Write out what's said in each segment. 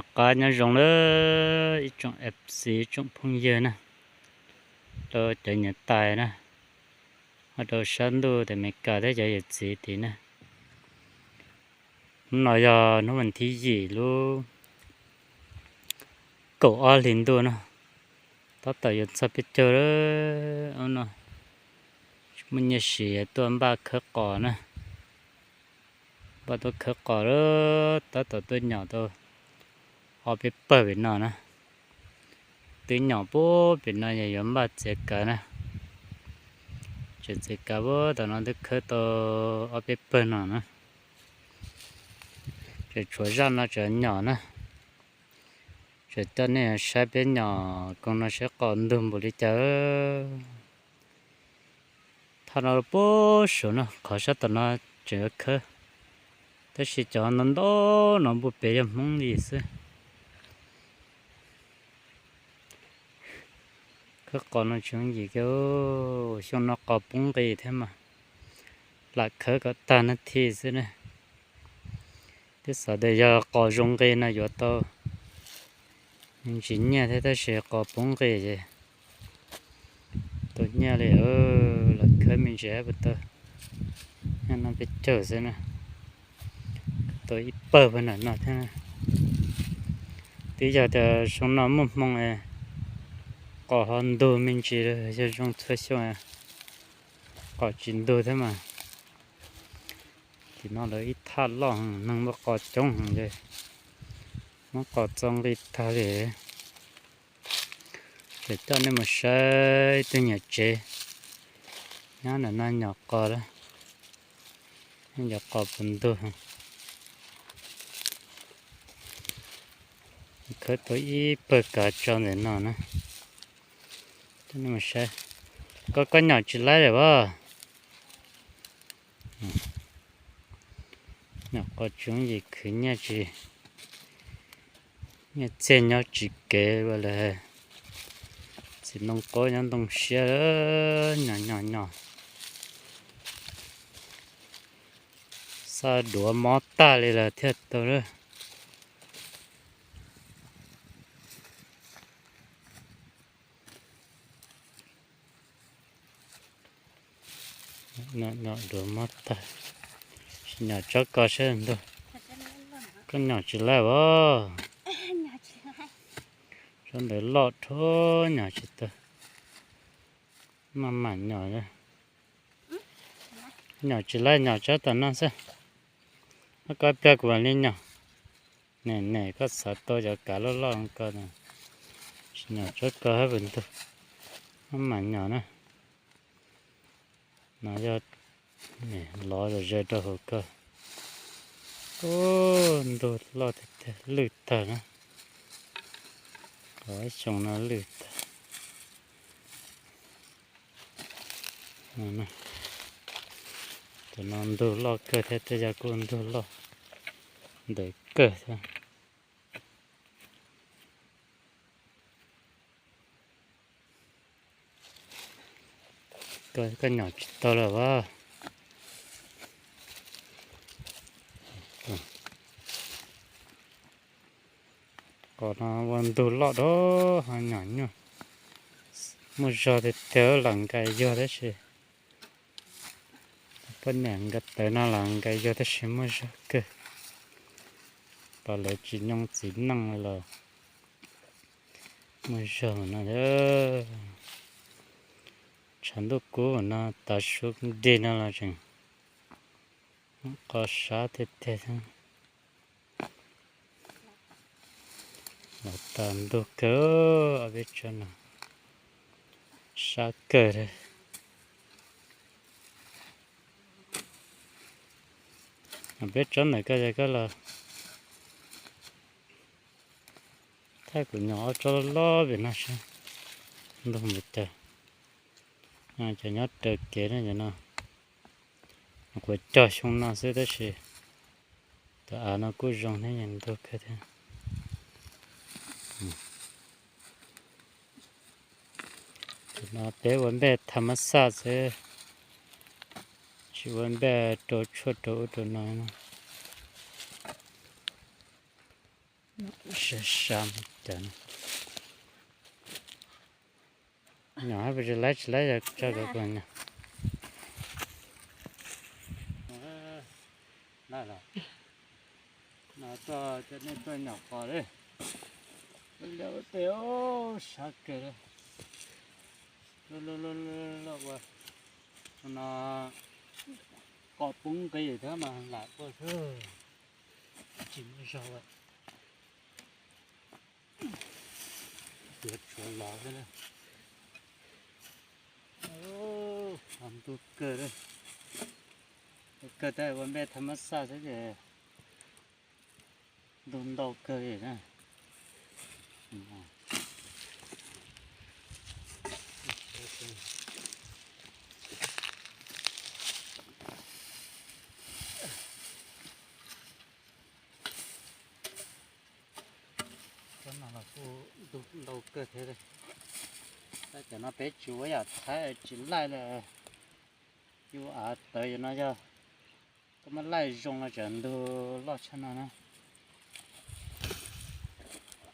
Noj qab nyob zoo lawm ib tsoom F C, ib tsoom phooj ywg na, rau cov niam tais na, ho rau sab ntuj tim Amelikas thiab cov yawm txiv tid na. Hnub no yog hnub vas thib yim lub kaum ob hlis ntuj no, tab tom yuav txog peb caug lawm no. Muaj nyiaj siv tuaj npaj khawb qos na, npaj tuaj khawb qos lawm, tab tom tuaj nyom tau ob peb pawg pem no na. Twb nyom puag pem no yog yuav npaj txiav kav na. Tseem txiav kav puag tom no twb khawb tau ob peb pawg no na. Tseem tshuav zaj no tseem nyom na. Tseem coj nej saib peb nyom koog no saib qos ntug npaum li cas. Thaj no puag saum no, qhov sab tom no tseem yuav khawb, tab sis cov ntau ntau no npuj pem yog Hmoob li xwb. Khawb qos no tsis yooj yim kiag, xyoo no qos poob nqis thiab mas lam khawb kom tag nab thi xwb na. Twb xav tias yog qos zoo nqis no yuav tau me ntsis nyiaj thiab, tab sis qos poob nqis ces tau nyiaj li, lam khawb me ntsis puas tau, nyob no peb caug xwb na, tau ib pawg puag nram no thiab. Twb yog tias xyoo no muaj hmoo, qos ho ntug me ntsis, yog zoo txhua xyoo qos tsis ntug thiab mas. Tim no lawv ib thaj loj, neeg muaj qos coob heev li, muab qos txo nqi tag li. Ces coj nej mus saib ib tug nyuam tsev nyob ntawm no nyom qos lawm, nyom qos puas ntug. Khawb tau ib pawg kav tso ntawm no na. Coj nej mus saib. Koj, koj nyom tsis laib lawm as? Nyom qos tsis yooj yim, khwv nyiaj tsis, nyiaj txiag nyob tsis kev ua li. Txiv ntoo qaub nyob ntoo siab, nyom nyom nyom, xav duav mob tag li lawm thiaj tau lawm. Nyom duav mob tag, sim nyom tsob ko saib ntug. Koj nyom tsis laib as? Tsob ntawd loj dhau, nyom tsis tau. Maj mam nyom, nyom tsis laib nyom tsob tom no xwb. Koj pliag kuv mam li nyom. Nim, nim koj xav tau cov kav loj loj ko, sim nyom tsob ko hab puas ntug. Maj mam nyom na. No yog lov zom zaws rau hauv ko. Ub, ntug loj tiag tiag, lwj tag na. Qhov xyoo no lwj tag. Tus no ntug loj kawg thiab, tej yog kuj ntug loj ntawm kawg thiab. Koj nyom tsis tau lawm as? Qos no ua ntug loj dhau, ho nyom nyuaj. Muaj zog tiag tiag, lam nkais yuag tab sis, poj niam nkawd tawv no lam nkais yuag tab sis muaj zog kawg. Pom lawv tsis nyoo txiv neej los muaj zog no. Tshav ntuj kub no tav su dig no los tseem qos sab tiag tiag thiab. Los tas ntug kawg, ob peb tsob no sab kawg li. Peb tsob ntawm koj, yog koj los thaij kuv nyom ob tsob loj loj pem no seb ntug npaum cas. Cov nyob raws kev no, quav cog xyoo no xwb tab sis tus av no kuj zoo thiab, ntug kawg thiab. Tus no peb ua npej tham mab xaj xwb, tsis ua npej rau tshuaj rau ub rau no. Sab sab mus cawv no. Nyom hab pes tsis laib tsis laib yog tso kawg kuv nyom. Lawm los no tuaj cov nej tuaj nyom qos li. Lawm tes sab kawg li. Loj loj loj loj ua no qos poob nqi thiab mas lam ua xwb. Tsis muaj zog lawm. Yuav tshuav los xwb. Los ntug kawg li. Ntug kawg tab ua npej tha mab xaj xwb ces ntug ntau kawg li na. Cov no los kuj ntug ntau kawg thiab li. Tab cov no peb tsis ua yam thaib tsis laij li. Yus av tawv yus no yog koj muab laij zoo no tseem ntug loj tshaj no na.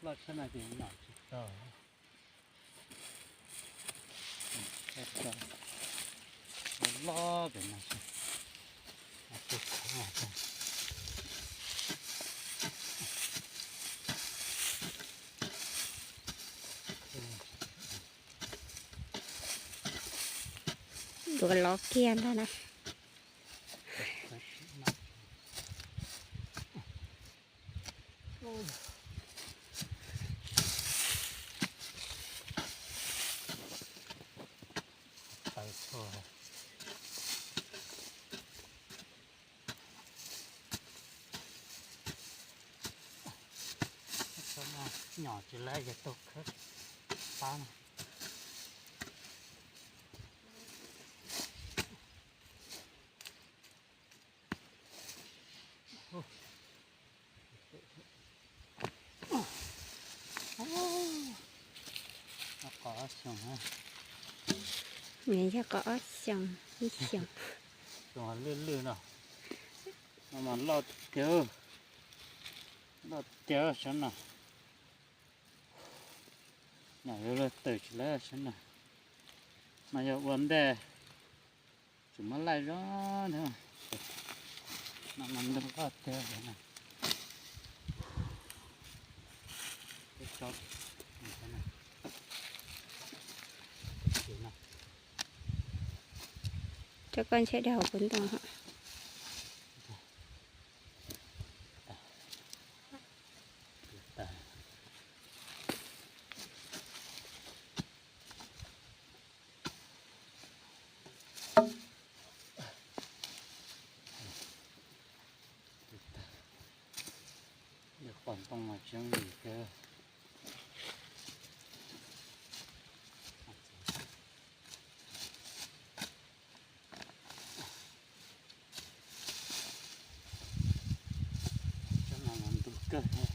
Loj tshaj no ces nyom tsis tau. Loj pem no. Duav lov kiag ntag na. Nyom tsis laib ces tau khawb pab no. Qos ob xyoos, nws yog qos ob xyoos ib xyoos. Xyoo lwj lwj no, no mas loj tiag, loj tiag sab no. Nyom yuav luag twm tsis laib sab no, mas yog ua ntej tsis muab laij zoo thiab. No mas ntug loj tiag no. Cov koj ntshe dhau kuv ntoo. Qos ntoo mas tseeb li kawg. Cov no los ntug kawg thiab.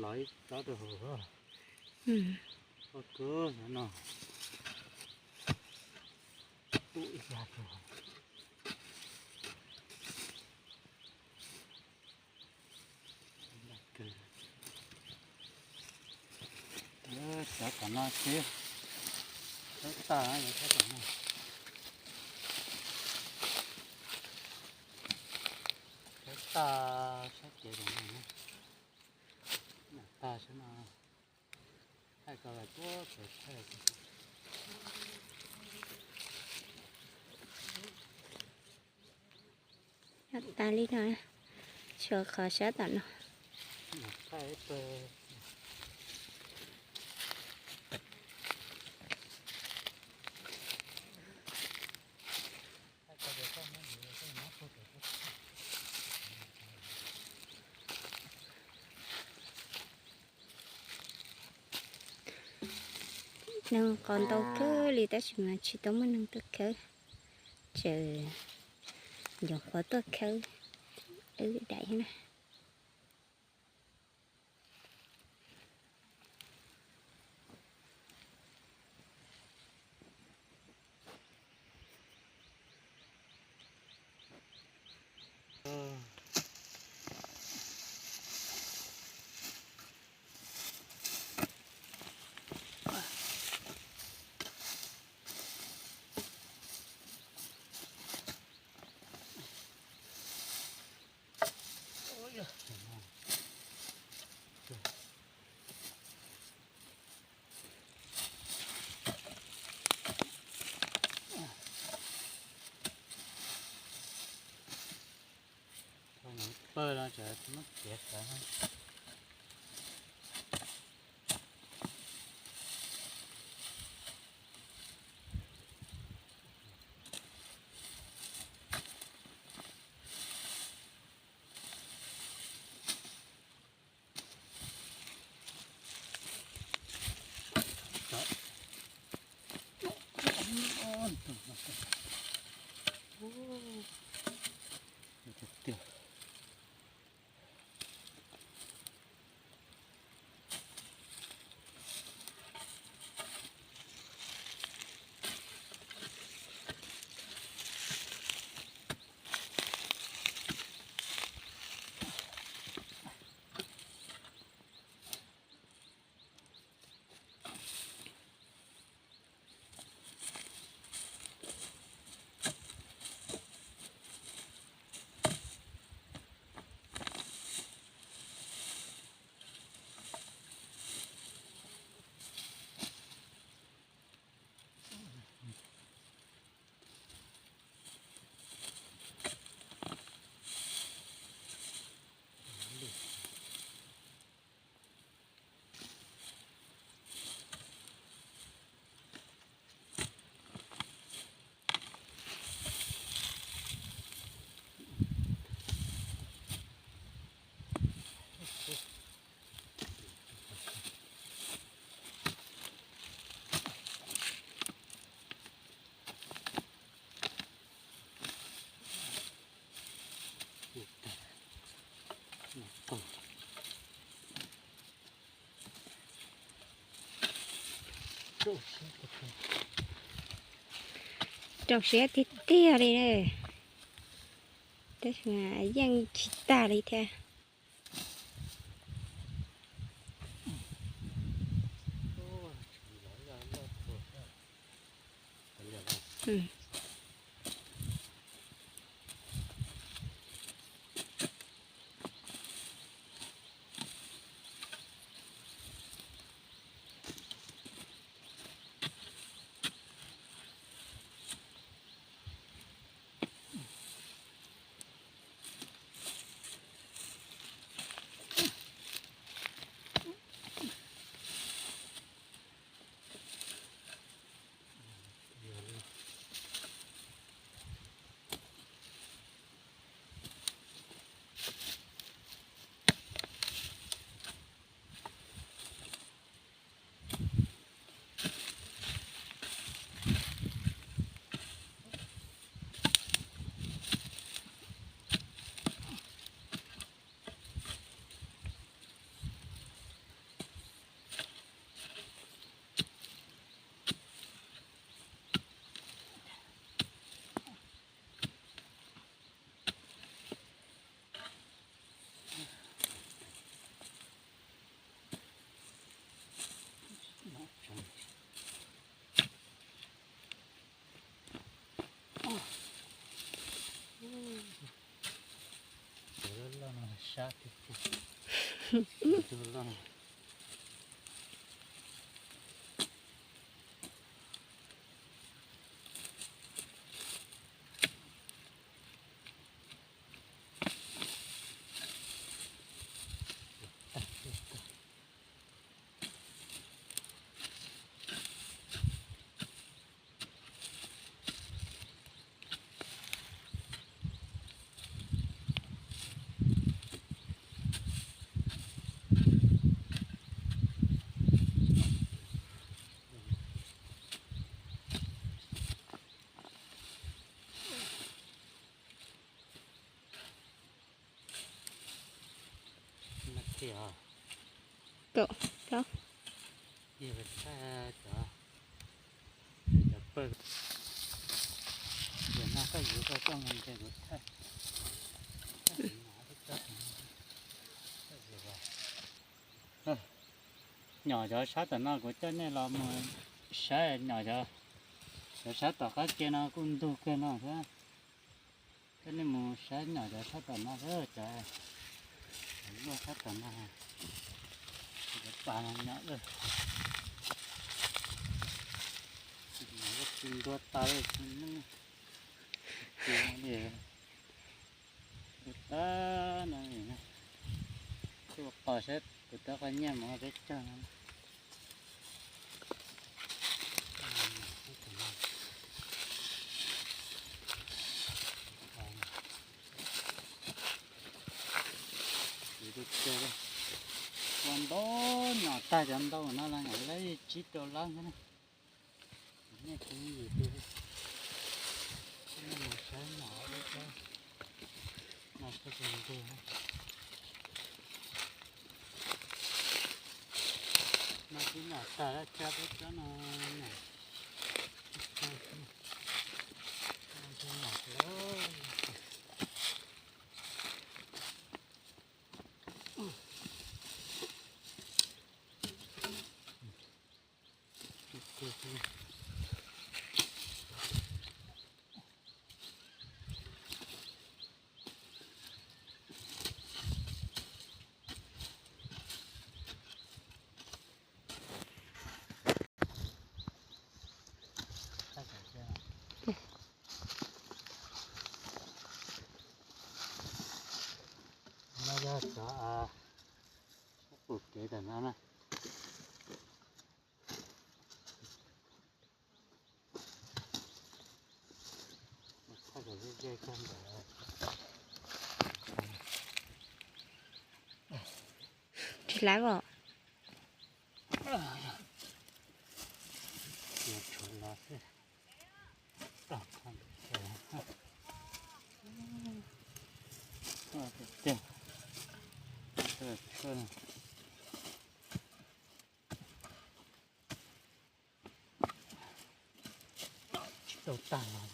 Los ib tsob rau hauv. Koj kawg no. Tub ib yag rau hauv. Cov tom no xwb, cov tag yog cov tom no, cov tag sab kev tom no, tag sab no, thaij ko los tuab thaij. Yog tas li no, tshuav qhov sab tom no. Neeg qos ntau kawg li tab sis mas tsis tau muaj neeg tuaj khawb, tseem ncoov qhuav tuaj khawb wb daim na. pawg no tseem muab txiav sawv. Rau siab tiag tiag li na, tab sis mas yeej tsis tag li thiab. Kaum plaub. Nyom cov sab tom no kuv coj nej los mus saib, nyom cov, cov sab tom qab ke no kuj ntug kawg no thiab. Coj nej mus saib nyom cov sab tom no, cov, cov luaj sab tom no, cov pas no nyom lawm. Nyom tsis ntuag tas li, tsis muaj li, ua Ab, no, tuaj qos saib puas tau qos nyiaj mus peb cog no. Ua ntau, nyom tag cov ntau no los nyom lawm tsib rau lab thiab na. Nej kuv yim tus, nej mus saib nyom, no kuj tus ntug. No twb nyom tag lawm, tsab peb tsob no nyom, no twb nyom lawm. No yog cov sab pum kev ntawm no na. Tsis laib os. Tsis tau tag los.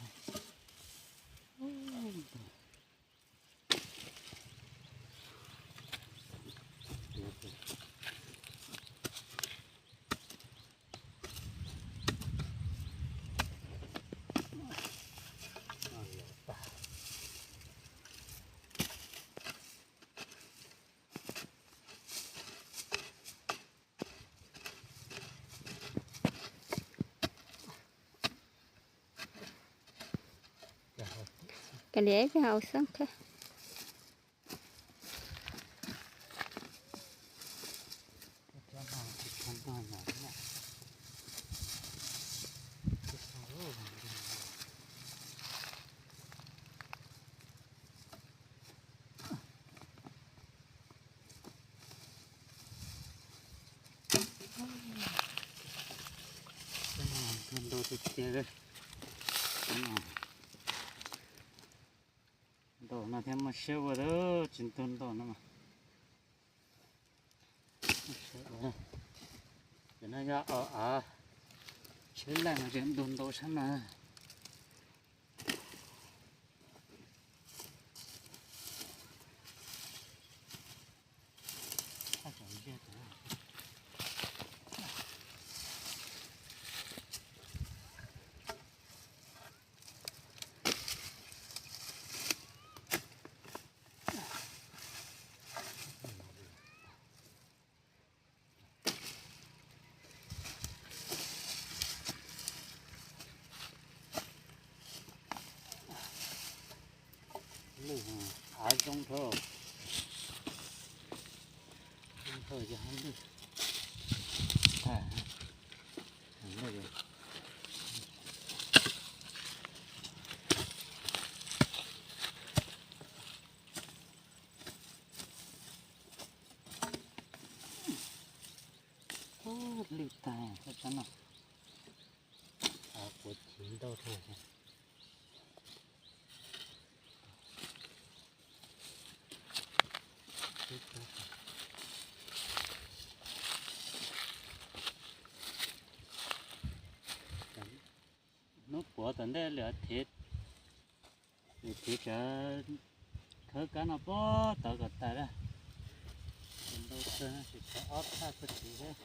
Kav liam ib pliag ua xeeb khawb. Ntau tiag tiag li. Ntau no thiaj muaj siab ua, tsis ntug ntau no mas. Cov no yog au av, tsheb laij mas tseem ntug ntau sab na. Lwj av zoo dhau, zoo dhau yog lwj. Lwj tag, tsob no av quav chiv ntau dhau. Hnub puav tom ntej lawm thiv, lawm thiv cov khawb kab no puag tod kom tas lawm. Ntau kawg, tsis tshua ob thaj txog tid thiab.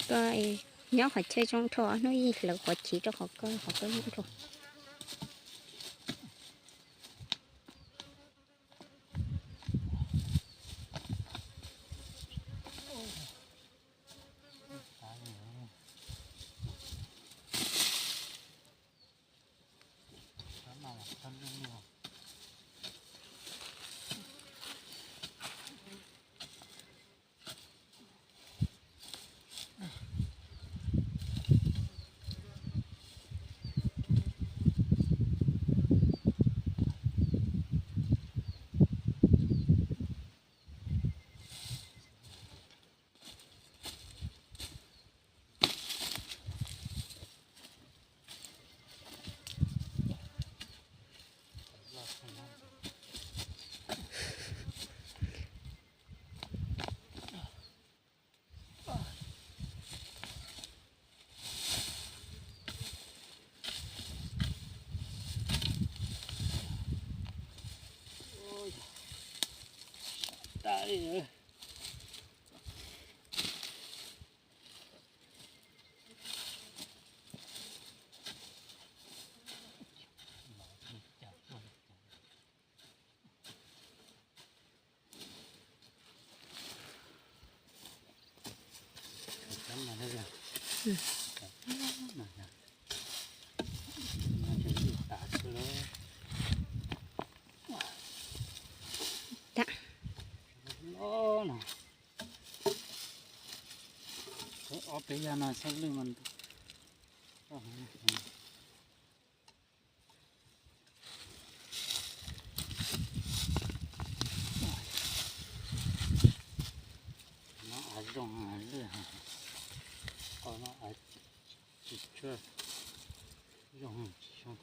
Koj nyob qhov chaw zoo dhau, hnub ib hlawv qhov chiv rau qhov koj, qhov koj nyob dhau. Ob peb yag no xab lwj mas. No av zoo lwj, qhov no av tsis tshua zoo, tsis zoo.